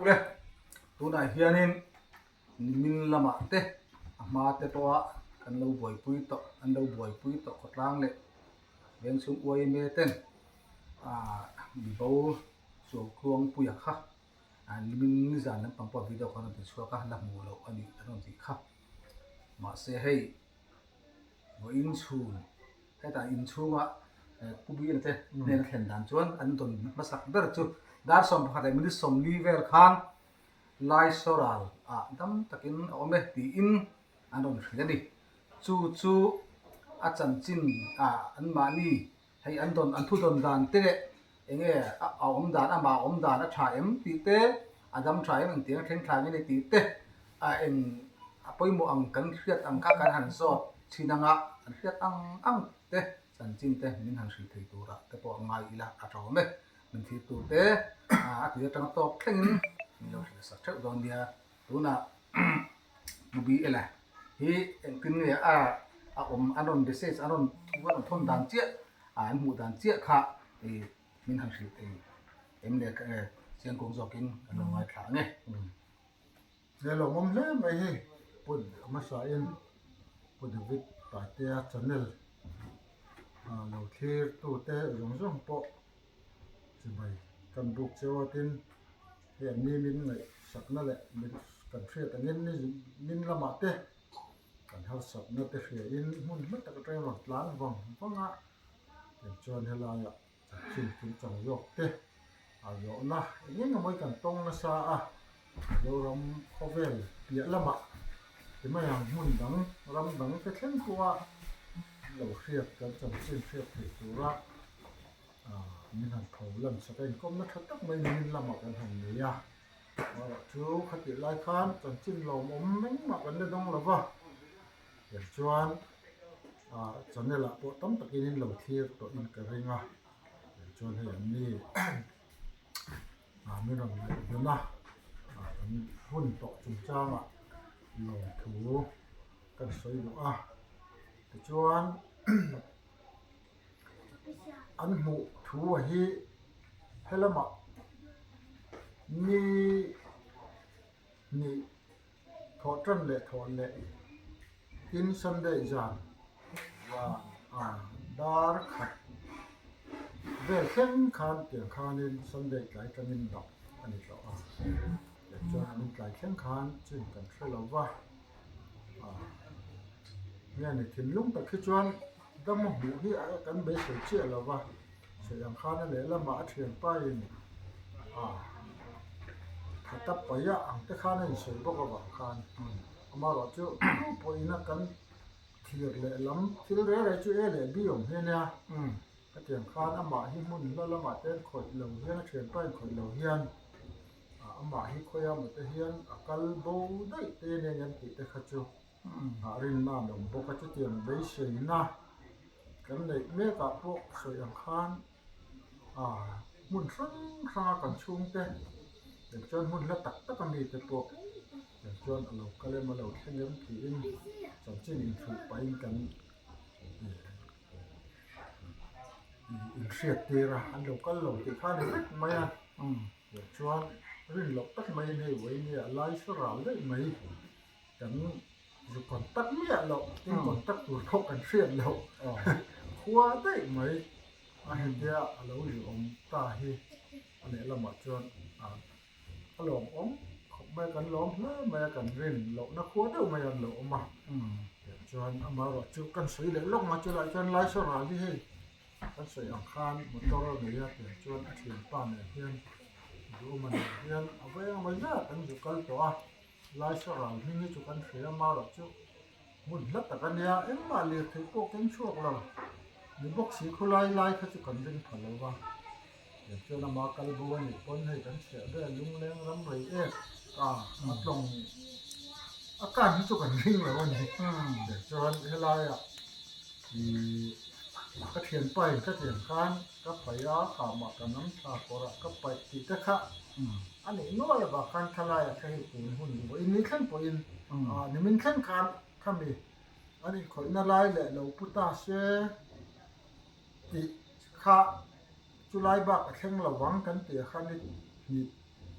Ule, tunah hianin nimin lamah te a hma te pawha kan lo buaipui tawh an lo buaipui tawh khawtlang leh vengchhung yma ten ah mibo Chuangtluangpuia kha nimin nizan lampang pawh video kha an rawn ti chhuak a la hmuh loh a nih an rawn tih kha mahse hei vawiin chhun Hetah inchhunga Pu Biala te hnena thlen dan chuan an dawn hmasak ber chu dar 11 leh minute 40 vel khan Laisoral ah dam takin a awm e tiin an rawn hrilh a ni. Chu chu a chanchin ah anmahni hei an dawn an thu dawn dan te leh enge a awm dan amah a awm dan a tha em tih te a dam tha em engtiang a thleng thlai nge ni tih te a eng a pawimawh ang kan hriat ang kha kan han zawt thin anga kan hriat ang ang te chanchin te min han hrilh thei turah te pawh a ngai ila a tawm e. Min thlir tur te a tui atanga tawk thlengin min lo hrilh sak theuh dawn nia. Tunah Mubi ela hi engtin nge a a awm an rawn message an rawn thu an rawn thawn dan chiah an hmuh dan chiah kha ih min han hrilh thei em le chiangkuang zawkin kan lo ngaithla ang e. He lawmawm hle mai hi Pu hmasain Pu David Taitea channel lo thlir tute zawng zawng pawh chibai kan buk cheu a tin hei an ni min ngaihsakna leh min kan hriat angin min lamah te kan harsatna te hriain hmun hma tak atangin rawn tlan vang vang a tichuan helaiah Chanchin thil chang zawk te a zawhna eng eng emaw hi kan tawng nasa a, Mizoram khawvel piah lamah ti mai ang hmun dang ram dang te thleng pawha an lo hriat kan chanchin hriat theih tura min han tho lan sak a, inkawmna tha tak mai nimin lamah kan han nei a, amaherawh chu khatih lai khan chanchin lawmawm engmah kan la dawng lo va. Tichuan ah channel ah pawh tam takin in lo thlir tawhin ka ring a tichuan hei an ni ah min rawn ngaihven a ah kan hun tawh chungchangah lawmthu kan sawi duh a tichuan an hmuh thu a hi helamah ni hnih Thawh tan leh thawh leh tin Sunday zan zan dar khat vel thleng khan tiang khanin Sunday tlai tangin dap a ni tawh a, tichuan an intlai thleng khan chin kan hre lo va, nge ni thinlung tak hi chuan dam a hmuh hi kan beisei chiah lo va. Sawi ang khan a lehlamah a thianpain a tha ta paih a ang te khan a insawi bawk avang khan amaherawh chu tu pawhin a kan thlir lehlam thil reng reng chu A leh B awm hi a nia hetiang khan amah hi hmun hla lamah te khawih lo hian a thianpain khawih lo hian amah hi khawiah maw te hian a kal bo daih te nen an tih te kha chu Nghah rinna an awm bawk a, chutiang beiseina kan neih mekah pawh sawi ang khan ah hmun hrang hranga kan chhungte eng chuan hmun hla tak tak a mite pawh eng chuan a lo kal em a lo thleng em tiin chanchin inhrilh pahin kan inhriat tir a, an lo kal lo tih kha a ni vek mai a, tichuan rin loh tak maiin hei uaini a lai saw ral daih mai. Kan zu contact miah loh, in contact tur pawh kan hriat loh khua daih mai a hetia a lo zu awm ta hi a lehlamah chuan a lawmawm khawp mai a, kan lawm hle mai a, kan rin lohna khua deuh mai an lo awm a, tichuan amaherawh chu kan sawi leh lawk mai chulaiah chuan Laisaw ral hi hei kan sawi ang khan motor a nei a tichuan a thianpa nen hian duhawma nen hian a veng mai zat an zu kal tawh a. Laisa ral hming hi chu kan hria a, marawh chu hmun hla tak a nia, engmah lirthei pawh keng chhuak lo ni bawk si khawlai lai kha chu kan ring pha lo va, tiang chuan ama kal bo a nih pawn hei kan chhiah vel lungleng ram rei ek a a tlawng a kan hi chu kan ring lo a ni, tiang chuan helaiah ih ka thianpa in ka tiang khan ka paih a khamah ka nam thla kawrah ka paih tih te kha a nih nual avang khan thlalaiah kha hei tun hun vawiin ni thleng pawhin nimin thleng khan khami an inkhawihna lai leh lo pu ta se tih kha chulai bak a thleng lo vang kan tih a kha ni hnih.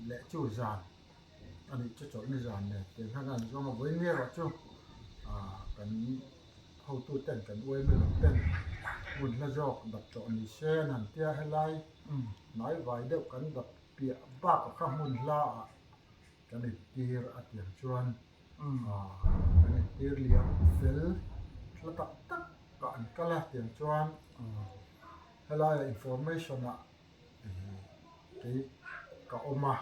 leh chu zan a nih chu chawlhni zan nen tiang khan an zawng a vawiin erawh chu ah kan hotu ten kan uaimi lam ten hmun hla zawk dap tawh ni se an han tia helai hnai vai deuh kan dap piah bakah kha hmun hla ah kan intir a tiang chuan ah kan intir liam fel hla tak tak ah an kal a tiang chuan helaiah information ah kei ka awm a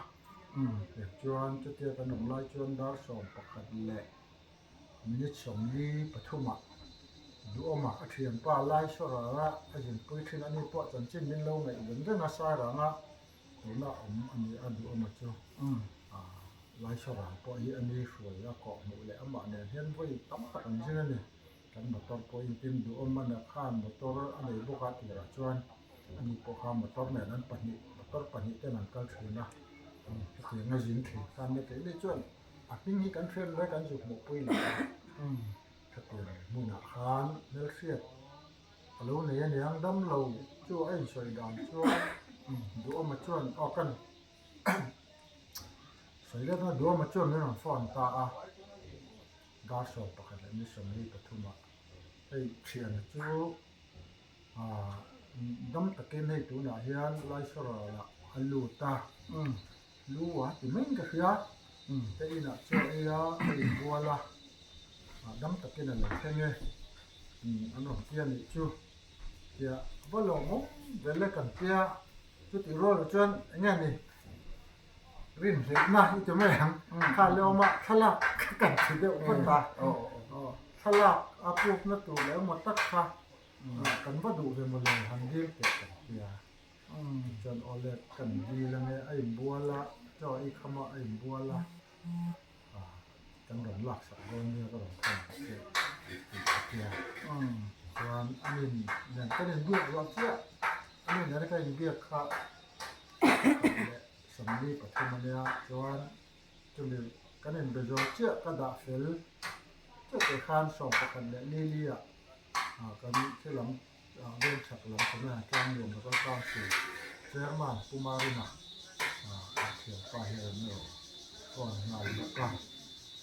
tiang chuan chutia kan awm lai chuan dar 11 leh minute 43 ah duhawma a thianpa lai sawrara a zinpui thin a ni pawh chanchin min lo ngaih veng veng a sairanga tuna awm a ni a duhawma chu lai sawrang pawh hi a ni hruai a kawhhmuh leh amah nen hian vawi tam tak an zin a ni. Kan motor pawhin tin duhawm a na khan motor a nei bawk a tirah chuan ani pawh kha motor nen an pahnih motor pahnih ten an kal thin a hetiang a zin thin khan nia keini chuan a hming hi kan hriat mai kan zuk hmuhpui lo a hetiang hmunah khan hmelhriat a lo nei aniang damlo chu a insawi dan chuan duhawma chuan aw kan sawi let a duhawma chuan min rawn phone ta a. Dar 11 leh ni 43 ah hei thiana chu ah dam takin hei tunah hian Laisaral ah a lut a lu a ti mai ka hria te inah chaw ei a a inbual a ah dam takin a lo thleng e an rawn tia nih chu tia va lawmawm vel e kan tia chutih rual ah chuan eng nge ni. Rinhlelhna i ti mai ang. Kha leh awma thlalak ka kan thi deuh vat a. Thlalak a pukna tur leh emaw tak kha kan va duh ve maw le han dil teh kan ti a. Tichuan aw le kan dil ange a inbual a, chaw ei kham a a inbual a, kan rawn laksak dawn nia ka rawn thawn ang che tih a ti a. Chuan a nin nen kan inbiak ruah chiah, a nin nen ka inbiak kha leh 43 a nia chuan chumi kan inbe zo chiah ka dah fel chiah teh khan 11 leh li li ah kan thil lam veng chhak lam chu nge tlang lian local council chairman Pu Marina a thianpa hian an rawn phone nghal bawk a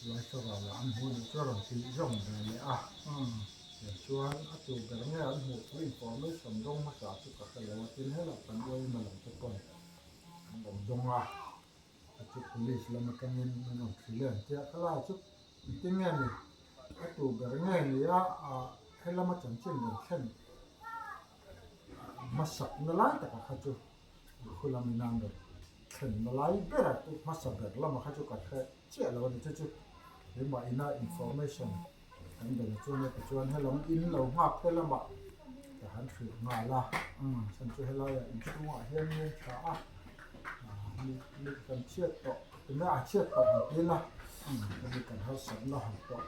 Laichawral ah an hmuh duh chu a rawn tih zawm ve leh a. Chuan a tu ber nge an hmuh thu information dawng hmasa chu ka hre lo a, tin helai kan uaima lam te pawn an rawn dawng a, a chu police lam atangin an rawn thli leh an tia khalai chu engtin nge ni a tu ber nge ni a helama chanchin rawn thlen hmasak na lai takah kha chu khu lam in an rawn thlen na lai ber a chu hmasa ber lamah kha chu ka hre chiah lo a ni chu chu keimah ina information kan dawn chuan heti chuan helam in lo nghak te lamah ka han hrilh nghal a chhan chu helaiah inchhungah hian ngen tha a mi mi kan chhiat tawh tuna a chhiat tawh han ti ila hemi kan harsatna han tawh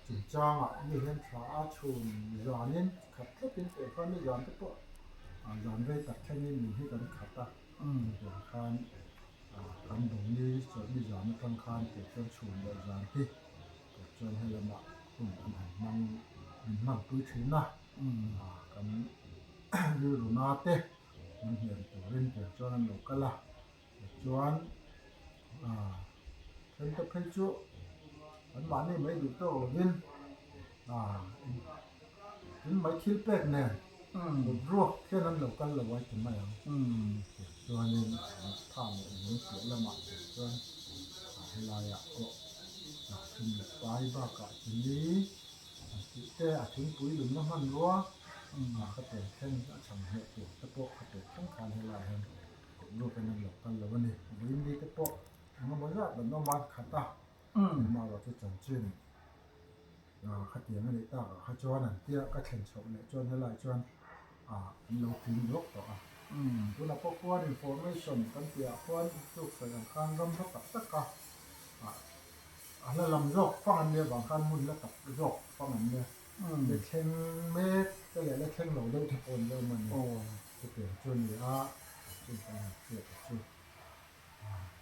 chungchangah mi hian tha a chhun zanin khat tlatin teh khan ni zan te pawh zan rei tak thlengin min hi kan khat a tiang khan. Kan bawngni chawlhni zan atang khan tih chuan chhun leh zan hi tih chuan helamah hun an han hmang min hmanpui thin a, kan rilru na te min hniam turin tih chuan an lo kal a, tichuan then te phei chu anmahni mai duh tawk lovin In mai thil pek nen kut ruak hian an lo kal lo ai ti mai ang. Chuanin tha leh lung piah lamah te chuan helaiah pawh thum leh pai bakah chini an tih te a thingpui lumna hmanrua kha tel thleng a chhang hneh tur te pawh kha tel thleng khan helaiah hian kut ruakin an lo kal lo a ni. Vawiin te pawh engemaw zat an awm a khat a, engmah chu chanchin. Khatiang a nih takah kha chuan an tia ka thlen chhoh leh chuan helai chuan an lo tling duak tawh a. Tunah pawh khuan information kan tih ah khuan tuksawi ang khan ram hla tak tak a a hla lam zawk fang an nia vang khan hmun la tak zawk fang an nia. Le thleng mek te leh la thleng lo deuh te pawh an lo awm a ni. Chutiang chu a ni a, chin kan han hriat a chu.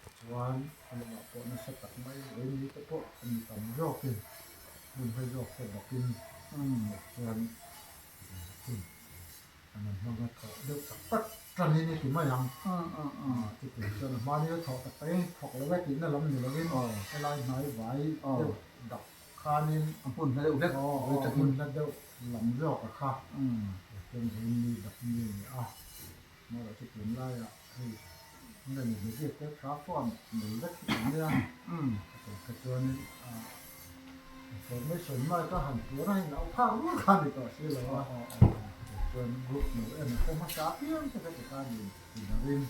Tichuan a lamah pawh nasa tak mai Amy te pawh a ni tam zawkin hmun hma zawk te bawkin chuan hun An han hmanga thawh deuh tak tak tanin i ti mai ang. Chutiang chuan a hmani a thawh tak takin thawk lo e tihna lam ni lovin helai hnai vai deuh dak khanin a hmun hla deuh hlek a hmun hla deuh lam zawk a kha chuan vawiin ni dak ni a ni a. Amaherawhchu chu tunlaiah hei nge ni hmeichhia te tha phone nei vek hi kan nia chutiang kha chuanin Information mai ka han puan a hei nauh phak rul kha ni tawh si lo a, chuan group lo en a pawh hmasa apiang te kha ti khan in ti darin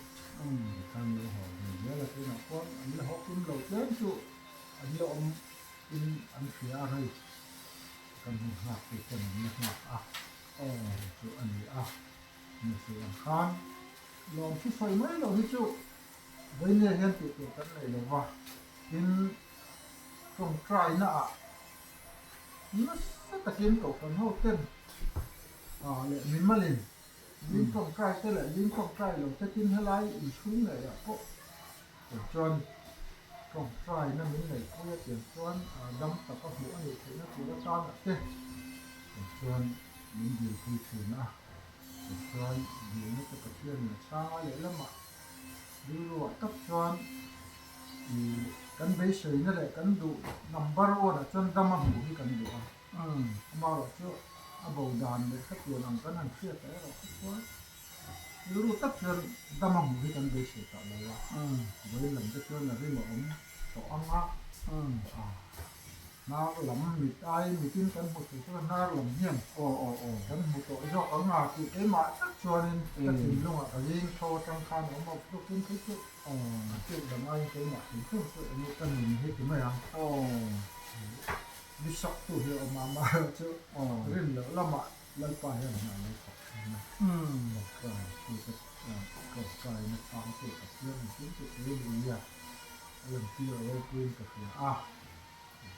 ti khan lo haw ve zel a, tunah pawh an la haw kim lo tlem chu an la awm in an hria a rei kan hun nghak tih ten an la nghak a chu a ni a, ni sawi ang khan lawm thu sawi mai loh hi chu vawinia hian tih tur kan nei lo va, tin. Tawngtaina ah nasa takin kohhran ho ten leh mimalin zing tawngtai te leh zing tawngtai lo te tin helai inchhung ngei ah pawh tiang chuan tawngtaina min neihpui a tiang chuan dam taka hmuh a nih theihna tur atan ah te tiang chuan min dilpui thin a, tiang chuan dilna te Pathianin a chhang a lehlamah rilru ah tak chuan Ih, kan beiseina leh kan duh number one ah chuan dam a hmuh hi kan duh a, amaherawh chu a bo dan leh khatiang ang kan han hriat ta erawh kha chuan rilru tak chuan dam a hmuh hi kan beisei tah lo a, vawiin lam te chuan a rim a awm tawh ang a, Hnar lam mit ai mitin kan hmu thei chuan hnar lam hian kan hmu tawh zawk ang a tih keimah tak chuanin ka thinlungah ka zing tho atang khan a awm a tukin phei chu a tirh dang aiin keimah hrim hrim chu enge ka nun hi ti mai ang bisak tu hi a awm a amaherawh chu rin loh lamah Lalpa hian hna lo thawk thin a, tawngtai tu te tawngtai na chang tu Pathian engkim chu thei a ni a, a lantir a ropuiin ka hria a.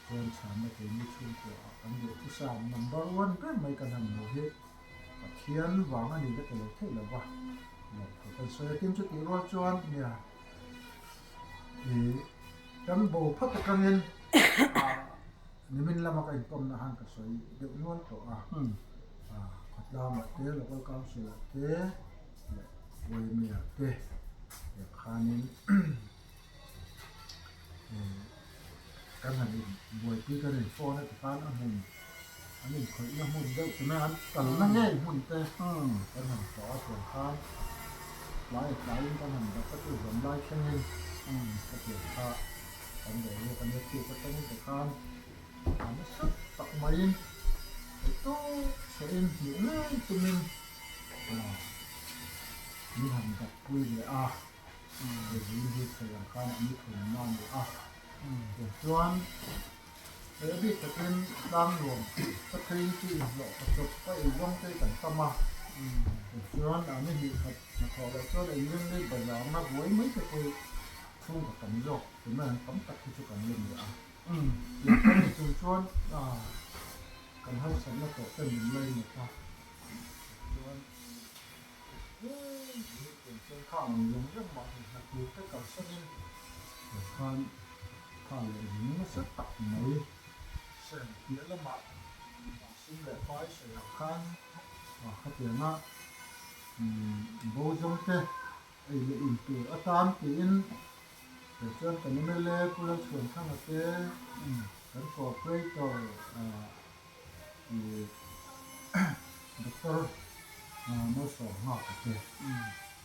Chuan chhanna keini chhungkua ah kan duh thusam number one ber mai kan han hmuh hi Pathian vang a ni ka ti lo theih lo va, lawmthu kan sawi a tin chutih rual chuan nia ih kan bo phawt atangin ah nimin lama ka inkawmna khan ka sawi deuh nual tawh a, ah khawtlangah te local council ah te leh Uaimia te khanin Kan han in buaipui kan in phone a ti khan a hmun an inkhawihna hmun deuh tuna an kalna ngei hmun te kan han tlawh a tiang khan tlai a tlaiin kan han dak a chu zan lai thlengin ka tiang kha kan boruak a nia tuk atangin ti khan a nasa tak maiin theihtawp chhuahin hmuh ngei tumin min han dak pui leh a. Zing hi sawi ang khan an thunna a ni a, tichuan he bik takin tlangnuam ka phei chu inhlawh ka chawp ka ei zawng te kan tam a, tichuan a ni hnih khat hnathawh loh chuan engrin leh bazarna buai mai te pawh hi chhung ka tam zawk tunah hian tam tak hi chu kan la ni a, tiang kan ni chung chuan kan harsatna tawh te min lainat a, tichuan. Kha leh ring nasa tak mai sen piah lamah sum leh pai sawiah khan khatianga bo zawng te ei leh in tur atan tiin chuan kan mla Pu Lalchhuanthanga te kan cooperator Doctor Malsawm nghak a che.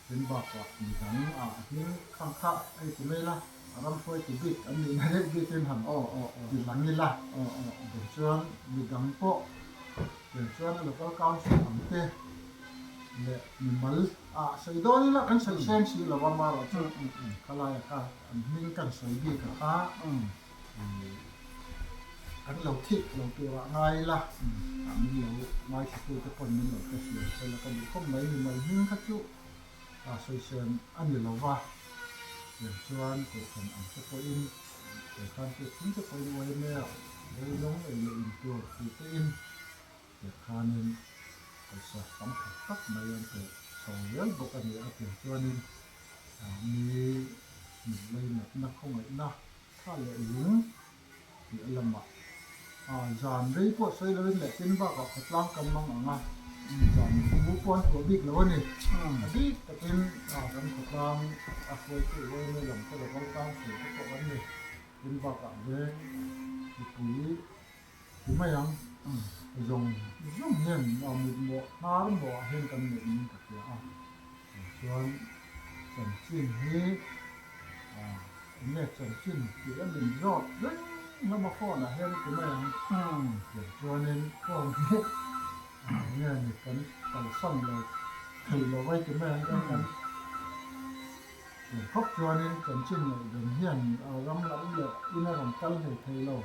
Tin bakah midang ah hming khang kha hei ti mai la, a ram hruaitu bik an nihna deuh bikin han ti lang ila. Tichuan midang pawh tichuan a local council ang te leh mimal ah sawi dawn ila kan sawi seng si lo a, amaherawhchu khalaia kha an hming kan sawi bik a kha. Kan lo thik lo turah ngai ila, min lo ngaithlatute pawn min lo hre hliam sela ka duh khawp mai. Mimal hming kha chu sawisem a ni lo va, tiang chuan kohhran ang te pawhin khan pek thing te pawhin yma ah rilzawng ei leh in tur ti tein tiang khanin pawisa tam tha tak mai an pe chho zel bawk a ni a, tiang chuanin mi min lainatna khawngaihna Thla leh lung tih a lamah zan rei pawh sawi loin leh tin bakah khawtlang kan mang ang a. Zan bu pawh an chhuah bik lo a ni. A bik takin kan khawtlang a hruaitu yma lam te local council te pawh kan ni. Tin bakah veng mipui ti mai ang zawng zawng hian mutmawh hnar mawhah hian kan neih in ka hria a. Chuan chanchin hi eng nge chanchin tih a min zawt reng hlawm a phone ah hian a ti mai ang. Chuanin phone hi eng nge ni kan kalsan lo thei lo vai ti mai ang kan kan khawp chuanin chanchin ngaihven hian ram lam leh ina rawn kal hlei thei lo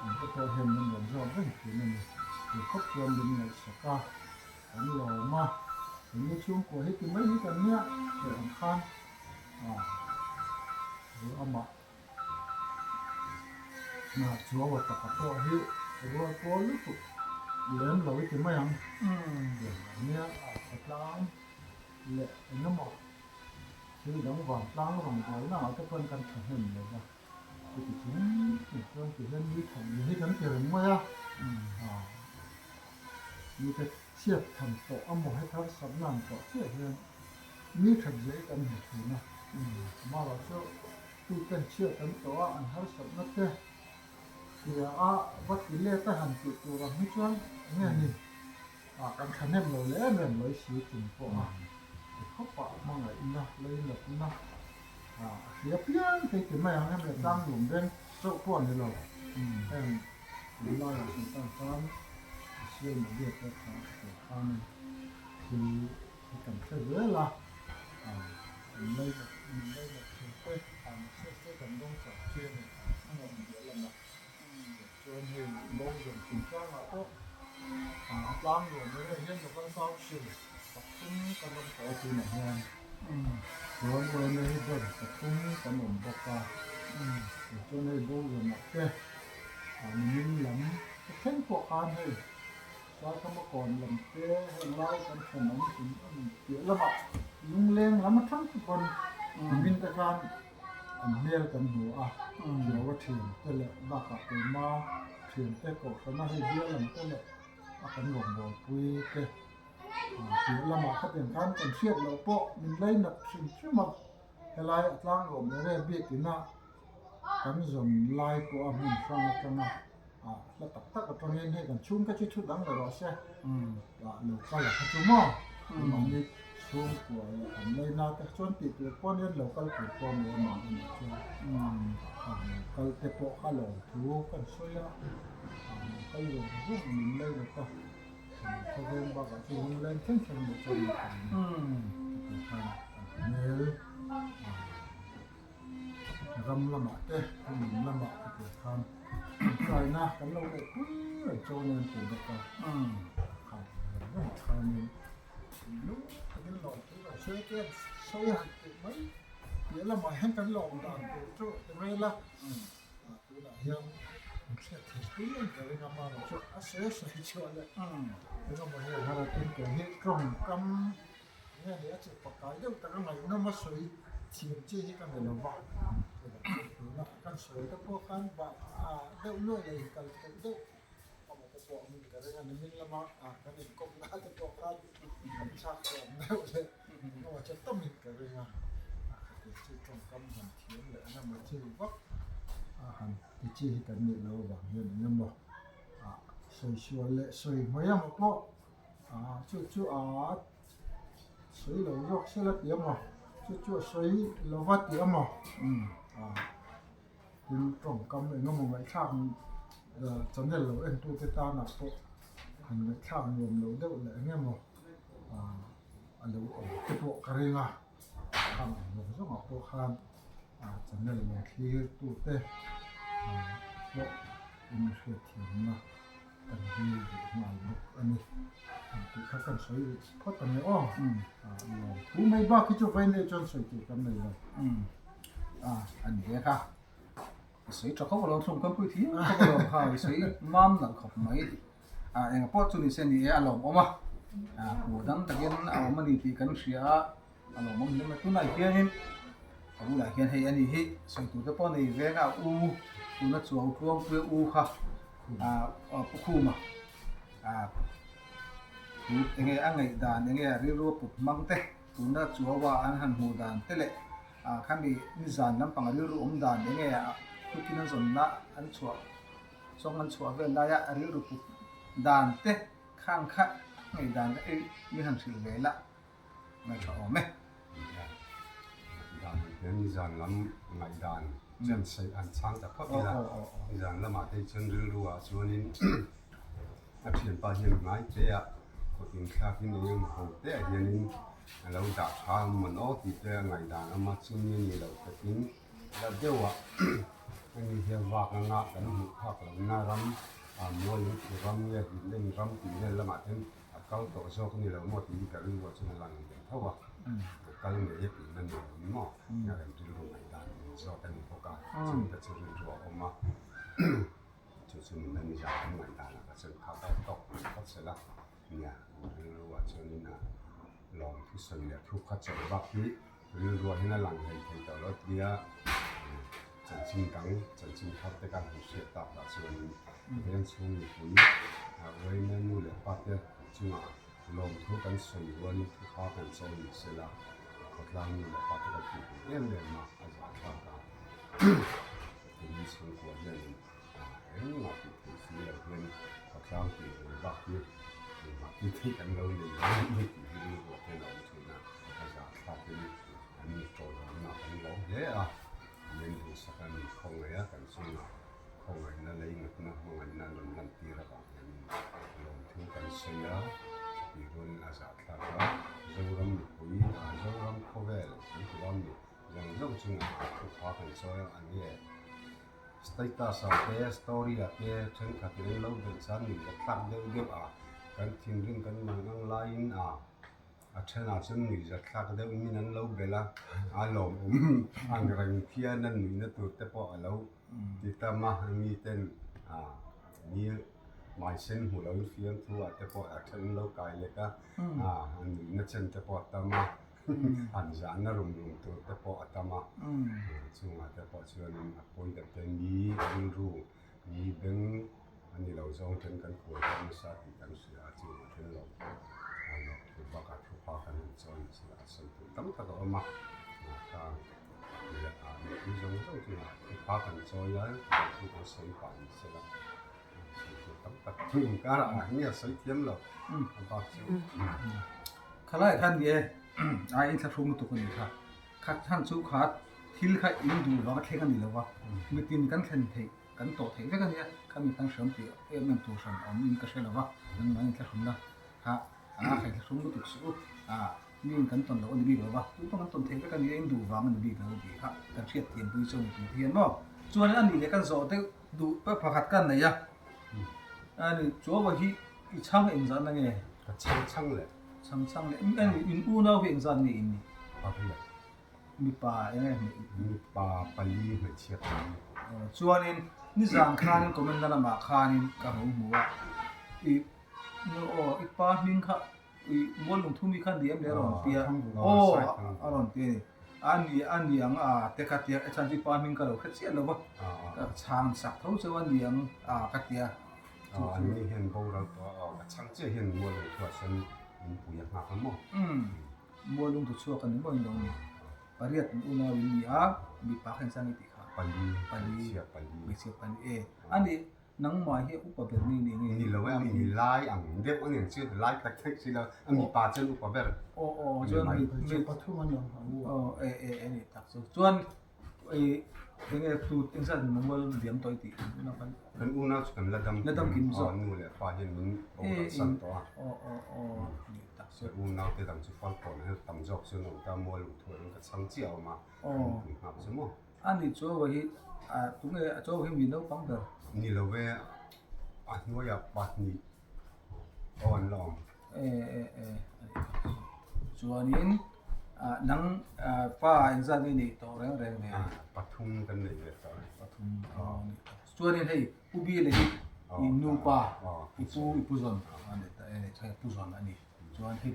ang te pawh hian min rawn zawt reng thin a ni. Ti khawp chuan min ngaihsak a. Kan lawm a, kan ni chhungkua hi ti mai hi kan nia teh ang khan ah amah hna chuau a taka pawh hi rual pawl lutuk lem lo i ti mai ang nia a khawtlang leh engemaw thil dang vantlang rawngbawlna ah te pawn kan thahnem lo va chuti chung chuan ti hian ni that ni hi kan ti reng mai a ah. Mite chhiat tham tawh a maw hethar sakna an tawh chiah hian mi that zia hi kan hmu thin a. Amaherawh chu tuten chhiat an tawh a an harsatna te hria a va ti let a han tih tur ang hi chuan enge ni ah kan thahnem lo leh em em mai si chung pawh a ti khawp ah hmangaihna leinatna ah a hria piang thei ti mai ang em le tlang nuam veng chauh pawh a ni lo heng Tunlaiah Sultan khan social media te kha a tel khan thil hi kan hre zel a, min lainat min lainat thin te a message te kan dawng chak chi a ni a ngawm biah lamah chuan hei Bawngzawn chungchangah pawh a tlang nuam reng ah hian local council pathum kan awm tawh a tunah hian chuan yma hi branch pathum kan awm bawk a tichuan hei Bawngzawnah te Nimin lam ka thleng pawh khan hei Saithama kawn lam te heng lai kan thenawm in a ni piah lamah lungleng lam atang te pawn nimin te khan an hmel kan hmu a, Thiaua thian te leh bakah keima thian te kohhrana hei bial lam te leh a kan rawngbawlpui te piah lamah khatiang khan kan hriat loh pawh min lainat hrim hrim a, helai a tlang lawm ere biakina Kan zawn lai pawh a hmun hrang atanga ah hla tak tak atangin hei kan chhungte chu thu dang leh rawh se ah lo kal a kha chu maw mahni chhungkua leh an laina te chuan tih tur pawh anian lo kal tur pawh a ni a mah erawh chuan ah lo kal te pawh kha lawm thu kan sawi a ah lo kal zawng zawng min laina ta khawveng bakah chu lunglen thleng thleng leh chuan an khan an hmel ah. Ram lamah te hmun lamah te pawh khan tawngtaina kan lo neih pui reng chu anian tih bawk a, kha reng khanin lung takin lawm thu kan sawi te an sawi han tih mai piah lamah hian kan lawm dan tur chu ti mai ila tunah hian an hriat theih pui ang ka ring a hmanah chuan a sawi a sawi chhuah leh engemaw hi a har a tin kei hi tawngkam Nge ni a chep pakai deuh tak a ngaihnawm a sawi thiam chi hi ka ni lo va, tuna kan sawi te pawh khan bah deuh nuaih leh inkal theih deuh amaw te pawh awmin ka ring a, nimin lama kan inkawpna te pawh khan kan thlak thiam deuh leh emaw che tamin ka ring a, khati chi tawngkam han thiam leh engemaw chi vak a han ti chi hi kan nih loh avang hian engemaw sawi sual leh sawi hmai amaw pawh Chu chu a sawi lo zawk sela tih a maw chu chu a sawi lo va tih a maw tin tawngkam eng emaw ngaihthlak channel lo en tu te tanah pawh han ngaihthlak nuam lo deuh leh eng emaw a lo awm te pawh ka ring a khang ang zawng zawngah pawh khan channel lo thlir tu te pawh inhriatthiamna. Kan dil duh nghal bawk a ni. Tih kha kan sawi rih phawt ang e aw. Thu mai bak hi chu vawiin leh chuan sawi tur kan nei lo. A ni e kha. I sawi tha khawp alawm thlum kan pui thiam khawp alawm kha i sawi mam nalh khawp mai. Eng pawh chu ni se ni e a lawmawm a. Hmuh dang takin a awm a ni tih kan hria a. A lawmawm hle mai. Tunah hianin ka bulah hian hei a ni hi sawi tur te pawh nei veng a u tuna chuau tluangpuia u kha ah pu khuma ah Thu enge a ngaih dan enge a rilru a put hmang te, tuna Chuaua an han hmuh dan te leh ah khami nizan lampang a rilru awm dan enge a tukin an zawnna an chhuah zawng an chhuah vel laia a rilru put dan te khang kha ngaih dan te ei min han hrilh ve la ngaihṭha awm e. Dan hian nizan lam ngaihdan chen saih an chhang ta phawt ila, nizan lamah te chuan rilru ah chuanin A thianpa hian ngai te a kut inthlakin eng emaw ho te ah hianin a lo dah tha a mawn aw tih te a ngaihdan a awm a, chumi a nih loh takin la deuh ah hemi hian vak anga kan hmuh phak lohna ram ah mual in thu ram nge hlimna in ram tih vel lamah te a kal tawh zawk a ni lo maw tih hi ka rilru ah chuan a lang ve tho a, a kal ngei a tihna ni lo in maw a kan rilru ngaihdan zawk a ni bawk a, chumi te chu rilru a awm a. Chu chu min ni zah kan ngaih danah ka chuan kha kha tawk mai phawt sela nia rilru ah chuanin a lawm thusawi leh thu kha chawlh bak hi rilru ah hian a lang hlei thei tawh lo tia chanchin dang chanchin thar te khan han hriat tak ah chuanin veng chhung mipui uaina nu leh pa te chungah lawmthu kan sawi rualin thu kha kan chawi ni sela khawtlang nu leh pa te kan tih duh em em a a zahthlak a. Tuni chhungkua hianin engmah tih theih si lo hian khawtlang tih ve bak hi engmah tih theih kan lo nei lo a ni tih hi rilruah hian a awm thin a, a zahthlakin an tawlawmna kan lo hle a, min duhsak a ni khawngaih a kan chungah khawngaihna lei natna hmangaihna an rawn lantir avang hianin lawmthu kan sawi a, chutih rualin a zahthlak a, Zoram mipui, Zoram khawvel kan ti lo a mi. Zawng zawng chungah thu kha kan sawi a, enge status ah te story ah te thenkhat in an lo belh chuan min la tlak deuh deuh a, kan thinrim kan man ang laiin a a thenah chuan nuihza thlak deuh min an lo belh a, a lawmawm ang reng phian a nuihna tur te pawh a lo ti tam a, miten a ni hmaisen hmu lo in fiamthu ah te pawh a then an lo kai lek a, a nuihna chen te pawh a tam a. An zahna rum rum tur te pawh a tam a, chungah te pawh chuanin a pawi deuh te ni rilru ni beng a ni lo zawng then kan kuai deuh nasa tih kan hria a, chungah then lo pawh a lawk tur bakah thupa kan han chawi nasa a sawi tur tam tak a awm a, khang mipui zawng zawng chungah thupa kan chawi a, thu kan sawi pah ni sela sawi tur tam tak inkarah mahni a sawi thiam lo a bak chu. Khalai khan ni e, a inthlahrung lutuk a ni kha. Kha chhan chu kha thil kha in duh vang a thleng a ni lo va, mitin kan thlen theih, kan tawh theih vek a nia, kha mi khan hram tih em em tur hran awm in ka hre lo va, nangmah inthlahrunna kha a kha inthlahrung lutuk suh u, a miin kan tawn loh a ni bik lo va, tu pawh kan tawn theih vek a nia, in duh vang a ni bik lo tih kha kan hriat thiam pui chu a ni tih hian maw. Chuan a nih leh kan zawh deuh duh pakhat ka nei a, a ni chuan hi i chhang engzahna nge? Ka chhang chhang leh. Chhang chhang leh eng in unau hi engzat nge in nih? Pariat. Mipa eng nge hmeh? Mipa pali hmeichhia pali. Chuanin nizan khanin comment na lamah khanin ka lo hmu a, i nu aw i pa hming kha i mual lungthu mi kha ni em le a rawn ti a, aw a rawn ti a ni. A ni a ni ang a te ka tia, a chhan chu i pa hming ka lo hre chiah lo va, ka chhang sak tho cheu a ni ang a ka tia. Aw an ni hian boral tawh a, aw ka chhang chiah hian mual lung thuah chuan in pui a nghak a maw? Umm, mual lung tu chhuak a ni maw in lo ni. Pariat in unau in ni a, mipa kha engzang i tih kha? Pali, Pali, hmeichhia pali. Hmeichhia pali e. A nih, nangmah hi upa ber ni ni nge? Ni lo e, a mi lai ang deuh a ni ang chu, lai tak tak si lo, a mipa chuan upa ber. Aw aw, chuan hmeichhia pathum an awm a u a. Aw e e e ni tak chu. Chuan Eng enge tu engzat mual diam tawh i tih unau khan? Kan unau chu kan la dam La dam kim zawk. Aw nu leh pa hian min boral san tawh a. Aw aw aw ni tak chu. Unau te dang chu fal kawn hian tam zawk chu an awm ta mual luh thuah hian ka chhang chiah a awm a. Aw. Kan nghak chu maw. A ni chaw hi a tunge a chaw hi mi naupang ber? Ni lo ve a hnuaiah pahnih aw an la awm. E e e chuanin nang pa engzat nge nei tawh reng reng ve? Pathum kan nei ve tawh. Pathum ni tawh. Chuanin hei Pu Bile hi i nupa i pu i pu zawn a ni ta e hei pu zawn a ni. Chuan hei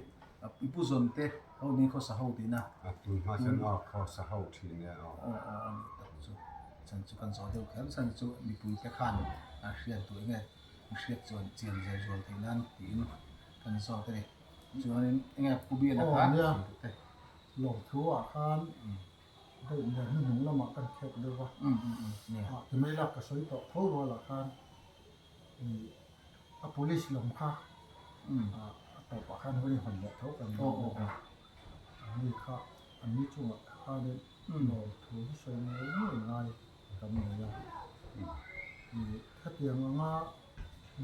i pu zawn te ho nei khawsa ho tihna. Tun hma chuan aw khawsa ho thin e aw. Aw aw a ni tak chu. Chan chu kan zawh deuh kher chan chu mipui te khan a hriat duh enge. Hriat chuan chian zel zual theih nan tiin kan zawt a ni. Chuanin enge Pu Biala kha te. Lawmthu ah khan deuh nen hnuhnung lamah kan khek deuh va. Ti mai lak ka sawi tawh tho rualah khan a police lam kha a tawpah khan hun i hawn leh tho kan ni a. Anni kha anni chungah khanin lawmthu hi sawi ngei ngei ngai kan nei a. Khatiang anga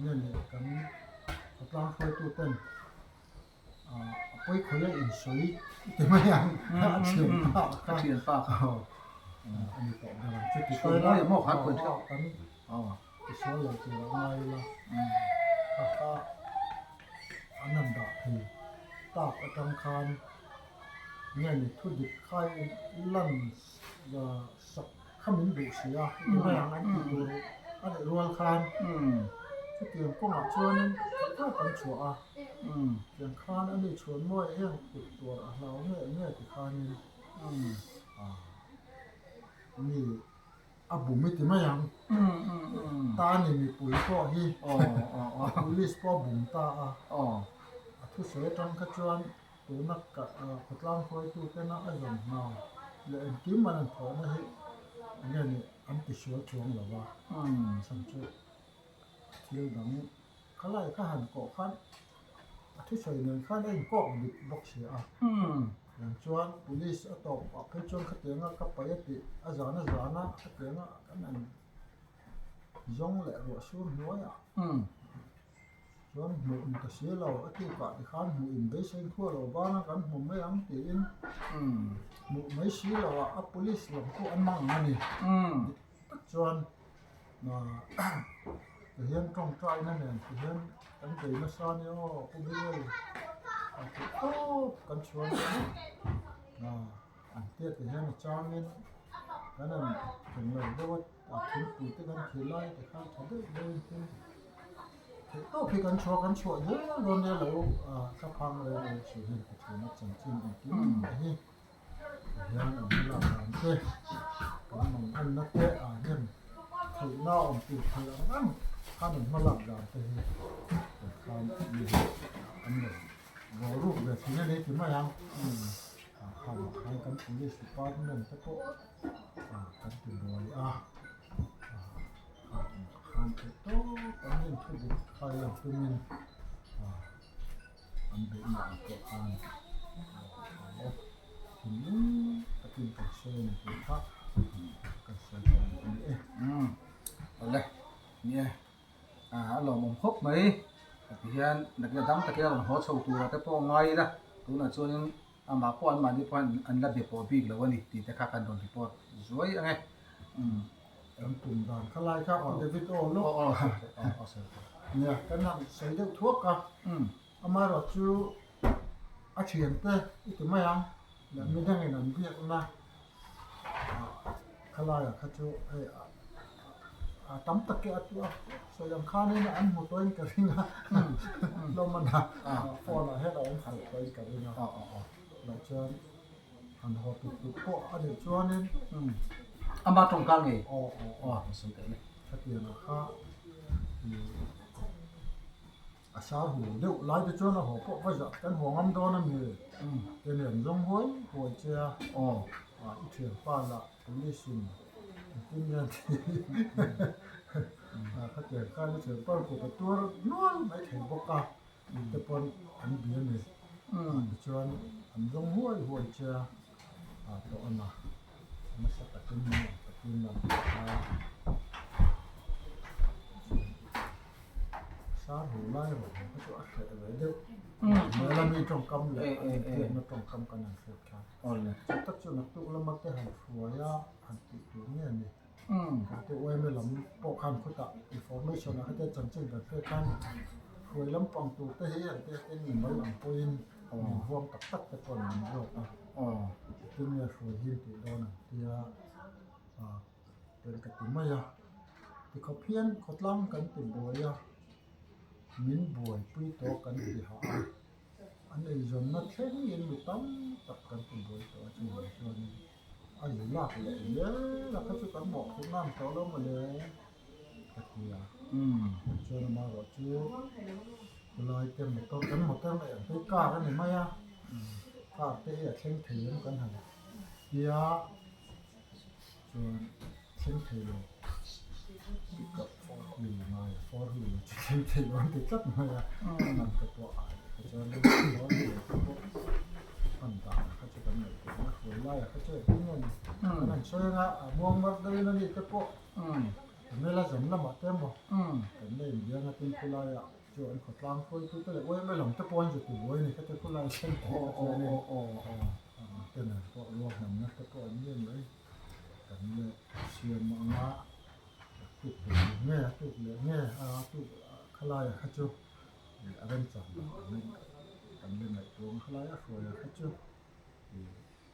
nge leh kan khawtlang hruaituten a pawi khawi a insawi ti mai ang a thian pa kha a thian pa kha a ni tawh ber ang chuti lai a kan tisual lo tur a ngai ila kha kha an han dah thei tak atang khan nge ni thu dik khai lan sak kha min duh si a ti mai ang an tih tur a nih rual khan chutiang kawngah chuanin theih tawp an chhuah a tiang khan a ni chhuan mawi hian kut tuar a hlau nge nge ti khanin mi a bum i ti mai ang ta ni mipui pawh hi police pawh a bum ta a a thusawi atang kha chuan Tuna khawtlang hruaitu tena a zawm hna leh engkim an han thawhna hi enge ni an tisual chuang lo va, chhan chu thil dang khalai kha han kawh khan a thusawi nen khan a inkawk dik bawk si a. Tiang chuan police a tawp ah phei chuan khatianga ka paih a tih a zan a zan a khatianga kan han zawng leh ruah sur hnuaiah. Chuan hmuh in ka si lo, a tukah ti khan hmuh in beisei khuah lo bana kan hmu mai ang tiin hmuh mai si lo ah a police lam pawh an hmang ang a ni. Dik tak chuan ti hian tawngtaina nen ti hian kan bei nasa a nia aw Pu Bill a tih tawp kan chhuan a an tia ti hian a changin kan han englo deuh a. A thingpui te kan thil lai te kha tha deuh deuhin thil theih tawp hi kan chhuah kan chhuah zel dawn nia lo thla phang reng reng chhun hian ka thian a chanchin engkim mai hi tihian an hma lak dan te kan mang anna te ah hian theihna awm tur theih ang ang khan an hma lak dan te hi kan khan mi hi an lo vaw ruk ve thin a ni ti mai ang khan ah khan kan police department te pawh. Kan ti buai a, khan theih tawp an in thu dik khai ang tumin an beihna ang pawh khan thinlung takin kan sawi a ni tih kha kan sawi tawh a ni e. Awle, nia a lawmawm khawp mai tihian nakina dang takin a rawn haw chho tura te pawh a ngai ila tunah chuanin Amah pawh anmahni pawh an la be pawh bik lo a ni tih te kha kan rawn report zuai ang e. Kan tum dan kha lai kha Pu David aw lawk. Aw aw sawi tawh. Nia kan han sawi deuh thuak a. Amaherawh chu a thiante i ti mai ang leh midangin an biakna khalaiah kha chu hei a tam tak hi a sawi ang khanin an hmu tawhin ka ring a hlawm a na phone ah hian a awm fuh tawhin ka ring a loh chuan han haw tut tut pawh a nih chuanin ama tawngka ngei aw aw aw khatiang kha A sar hu deuh lai te chuan a haw pawh va zah kan haw ngam dawn a mi te nen zawng huai huai che a aw i thianpa lah police in engtin nge an ti khatiang khan i thianpa kut a tuar nual mai thei bawk a te pawn an bia a ni tichuan an zawng huai huai che a tawh a na nasa takin nuam takin an ti a. Sar hu lai rawh ang kha chu a hreh ve deuh. Hmel a mi tawngkam leh a infiamna tawngkam kan han hriat khan. Chu tak chu naktuk lama te han hruai a han tih tur nge a ni. Kan te yma lam pawh khan khutah information ah khatia chanchin kan hriat khan hruai lampang tur te hi an te tin mal ang pawhin min huam tak tak te pawh an zawk a. Tin nge hruai hi tih dawn ang tia. Tel ka ti mai a, tikhawp hian khawtlang kan ti buai a, min buaipui tawh kan ti hah a, an eizawnna thlengin mi tam tak kan ti buai tawh a chuvang chuanin a zu lak leh zel a kha chu kan mawhphurh nan tawh lo mawle ka ti a, chuan amaherawhchu. Khulai te motor kan motor leh ang phei car a ni mai a, car te hi a thleng thei em kan han tia chuan thleng thei lo pickup wheel ngai a four wheel chu thleng thei lo an ti tlat mai a an te pawh a kha chuan four wheel te pawh hman dan kha chu kan ngaihtuah na hruai lai a kha chu engtin nge ni kan han sawi anga a muang mar deuhin a ni te pawh. Mela zan lamah te emaw kan la inbiang a tin khulaiah chu an khawtlang hruaitu te leh uaime lam te pawh an zu ti buai a ni khati khulai thlen theih kha chuanin te nen pawh ruahmanna te pawh an ni mai kan la siam anga a tuk leh nge a tuk leh nge a tuk khalaiah kha chu a remchang loh angin kan la ngaihtuah ang khalaia hruaia kha chu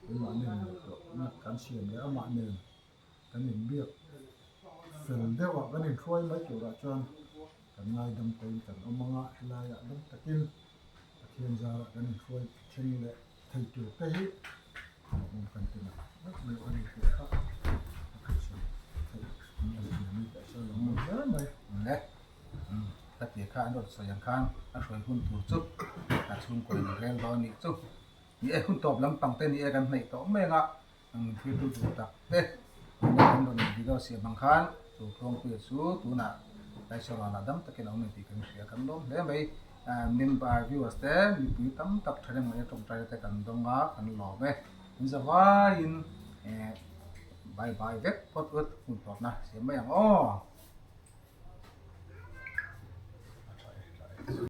keimahni ngaihtuahna kan siam leh amah nen. Kan inbiak fel deuh a, kan inhruai mai turah chuan kan ngaidam tawhin kan awm ang a, helaiah dam takin Pathian zarah kan inhruai thleng leh thei tur te hi lawmawm kan ti ngat ngat mai a ni tih kha a thusawi theih an rawn ti a ni tih a sawi lawmawm hle mai. Le, ka tih kha an rawn sawi ang khan a hruai hun tur chu a chhungkaw in rel dawn nih chu. Ni e, hun tawp lampang te ni e kan hnaih tawh mai ang a. Ang thil tu duh tak te tuna kan rawn video siam ang khan chu Tluangpuia chu tunah Laisarualah dam takin a awm e tih kan hria kan lawm hle mai. Member viewers te mipui tam tak thahnem ngaihna tawngtai te kan dawng a kan lawm e. Min za vaiin bye bye vek phawt ut hun tawpna siam mai ang aw.